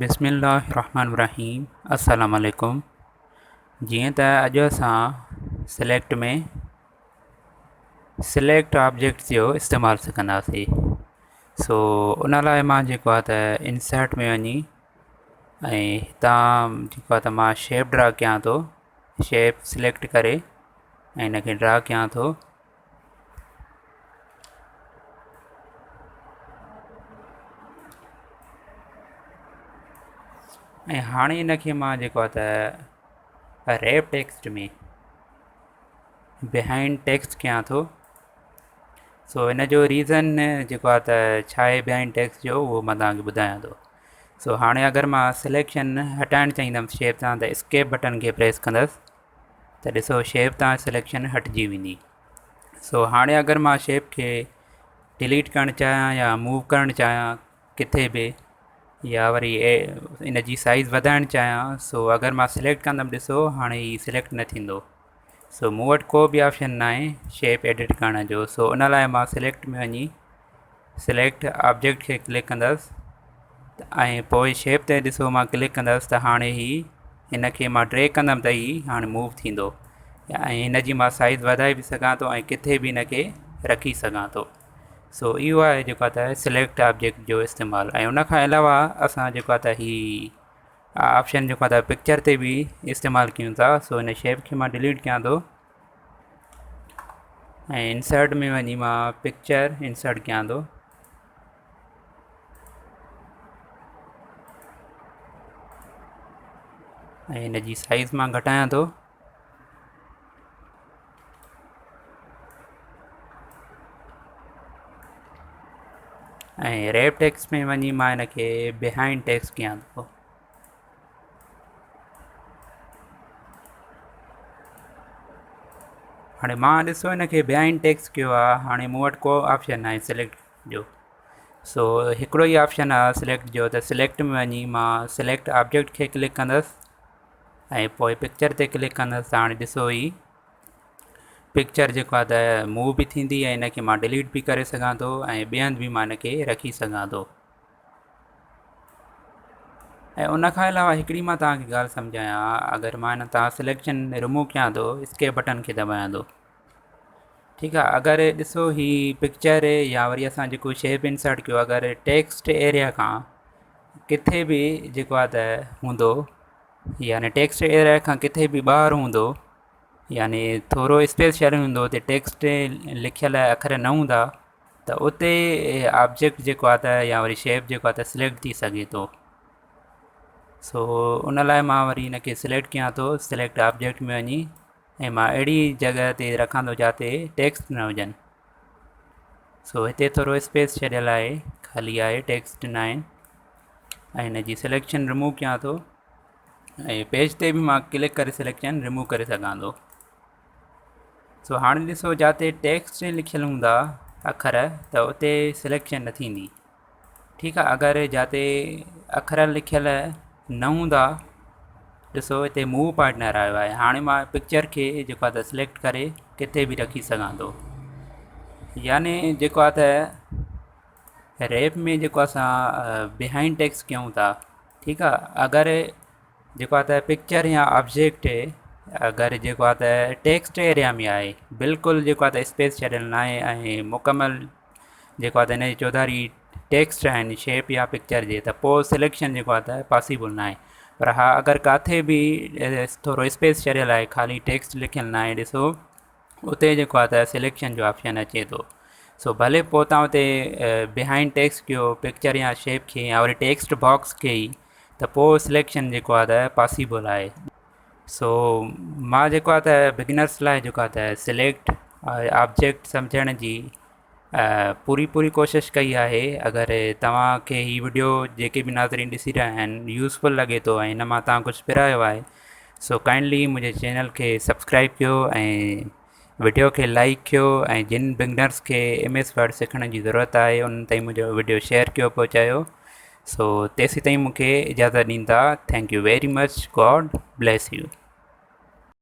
بسم الله الرحمن الرحيم السلام عليڪم. جيئن ته اڄ اسان سليڪٽ ۾ سليڪٽ آبجيڪٽ جو استعمال سکنداسين. سو ان لاء مان جيڪو آهي ته انسرٽ ۾ وڃي ۽ هتان جيڪو آهي ته مان شيپ ڊرا ڪيان ٿو، شيپ سليڪٽ ڪري ۽ ان کي ڊرا ڪيان ٿو. ۽ هاڻي ان کي مان جيڪو آهي ته ريپ ٽيڪسٽ ۾ بيهائنڊ ٽيڪسٽ ڪيان ٿو. سو ان جو ريزن جيڪو آهي ته ڇا آهي بيهائنڊ ٽيڪسٽ جو، اهو مان توهان کي ٻڌايان ٿو. سو هاڻي اگر مان سليڪشن هٽائڻ چاهيندم شيپ تان ته اسڪيپ بٽن کي پريس ڪندس ته ڏسو شيپ تان سليڪشن هٽجي ويندي. سو هاڻي اگر مان شيپ کي ڊليٽ ڪرڻ چاهيان يا موو ڪرڻ چاهيان ڪٿي به، يا وري ان جي سائز وڌائڻ چاهيان، سو اگر مان سليڪٽ ڪندم ڏسو هاڻي هي سليڪٽ نه ٿيندو. سو مون وٽ ڪو به آپشن نه آهي شيپ ايڊٽ ڪرڻ جو. سو ان لاء مان سليڪٽ ۾ وڃي سليڪٽ آبجيڪٽ کي ڪلڪ ڪندس ۽ پوء شيپ تي ڏسو مان ڪلڪ ڪندس ته هاڻي هي هن کي مان ڊريگ ڪندم ته هي هاڻي موو ٿيندو ۽ هن جي مان سائز وڌائي به سگهان ٿو ۽ ڪٿي به هن کي رکي سگهان ٿو. سو اهو آهي جيڪو آهي ته سليڪٽ آبجيڪٽ جو استعمال. ۽ ان کان علاوه اسان جيڪو آهي ته هي آپشن جيڪو آهي ته پڪچر تي به استعمال ڪيون ٿا. سو هن شيپ کي مان ڊليٽ ڪيان ٿو ۽ انسرٽ ۾ وڃي مان پڪچر انسرٽ ڪيان ٿو. ۽ هن جي سائز مان گهٽايان ٿو. ۽ ريپ ٽيڪسٽ ۾ وڃي مان هن کي بيهائنڊ ٽيڪسٽ ڪيان ٿو. هاڻي مان ڏسو هن کي بيهائنڊ ٽيڪسٽ ڪيو آهي. هاڻي مون وٽ ڪو آپشن ناهي سليڪٽ جو. سو هڪڙو ئي آپشن آهي سليڪٽ جو، ته سليڪٽ ۾ وڃي مان سليڪٽ آبجيڪٽ کي ڪلڪ ڪندس ۽ پوء پڪچر تي ڪلڪ ڪندس ته هاڻي ڏسو هي پڪچر جيڪو آهي ته موو به ٿيندي ۽ هن کي مان ڊليٽ به ڪري سگهان ٿو ۽ ٻئي هنڌ به مان هن کي رکي سگهان ٿو. ۽ ان کان علاوه هڪڙي مان توهان کي ڳالهه سمجهايان، اگر مان هن تان سليڪشن رموو ڪيان ٿو، اسڪيپ بٽن کي دٻايان ٿو، ٺيڪ آهي. اگر ڏسو هي پڪچر يا وري اسان جيڪو شيپ انسرٽ ڪيو، اگر ٽيڪسٽ ايريا کان ڪٿي به جيڪو آهي ته هوندو، يعني ٽيڪسٽ ايريا کان ڪٿي به ٻاهر هوندو، يعني ٿورو اسپيس ڇڏيل هوندو، اتي ٽيڪسٽ لکيل اکر نه هوندا، ته اتي آبجيڪٽ جيڪو آهي ته يا وري شيپ جيڪو آهي ته سليڪٽ ٿي سگهي ٿو. سو ان لاء مان وري ان کي سليڪٽ ڪيان ٿو، سليڪٽ آبجيڪٽ ۾ وڃي ۽ مان اهڙي جڳهه تي رکان ٿو جاتي ٽيڪسٽ نه هجن. سو هتي ٿورو اسپيس ڇڏيل آهي، خالي آهي، ٽيڪسٽ نه آهن، ۽ هن جي سليڪشن رموو ڪيان ٿو ۽ پيج تي به مان ڪلڪ ڪري سليڪشن رموو ڪري سگهان ٿو. سو هاڻي ڏسو جاتي ٽيڪسٽ لکيل هوندا اکر ته اتي سليڪشن نه ٿيندي، ٺيڪ آ. اگر جاتي اکر لکيل نه هوندا، ڏسو هتي موو پارٽنر آيو آهي. هاڻي مان پڪچر کي جيڪو آ ته سليڪٽ ڪري ڪٿي به رکي سگهان ٿو. يعني جيڪو آ ته ريپ ۾ جيڪو اسان بيهائنڊ ٽيڪسٽ ڪيون ٿا، ٺيڪ آ. اگر جيڪو آ ته پڪچر يا آبجيڪٽ اگر جيڪو آ ته ٽيڪسٽ ايريا ۾ آهي، بلڪل جيڪو آ ته اسپيس ڇڏيل نه آهي ۽ مڪمل جيڪو آ ته هن جي چوڌاري ٽيڪسٽ آهن شيپ يا پڪچر جي، ته پوء سليڪشن جيڪو آ ته پاسيبل نه آهي. پر ها اگر ڪاٿي به ٿورو اسپيس ڇڏيل آهي، خالي ٽيڪسٽ لکيل نه آهي، ڏسو اتي جيڪو آ ته سليڪشن جو آپشن اچي ٿو. سو ڀلي پوء تان اتي بيهائنڊ ٽيڪسٽ ڪيو پڪچر يا شيپ کي يا وري ٽيڪسٽ باڪس کي ئي، ته پوء سليڪشن جيڪو آ ته پاسيبل آهي. سو مان جيڪو آ ته بگنرس لاء جيڪو آ ته سليڪٽ آبجيڪٽ سمجهڻ جي پوري پوري ڪوشش ڪئي آهي. اگر توهان کي هي وڊيو جيڪي به ناظرين ڏسي رهيا آهن يوزفل لڳي ٿو ۽ هن مان توهان ڪجهه پرايو آهي، سو ڪائنڊلي منهنجي چينل کي سبسڪرائب ڪيو ۽ وڊيو کي لائڪ ڪيو ۽ جن بگنرس کي ايم ايس ورڊ سکڻ جي ضرورت آهي انهن تائين منهنجو وڊيو شيئر ڪيو پهچايو. سو تيسين تائين مونکي اجازت ڏيندا. Thank you very much. God bless you.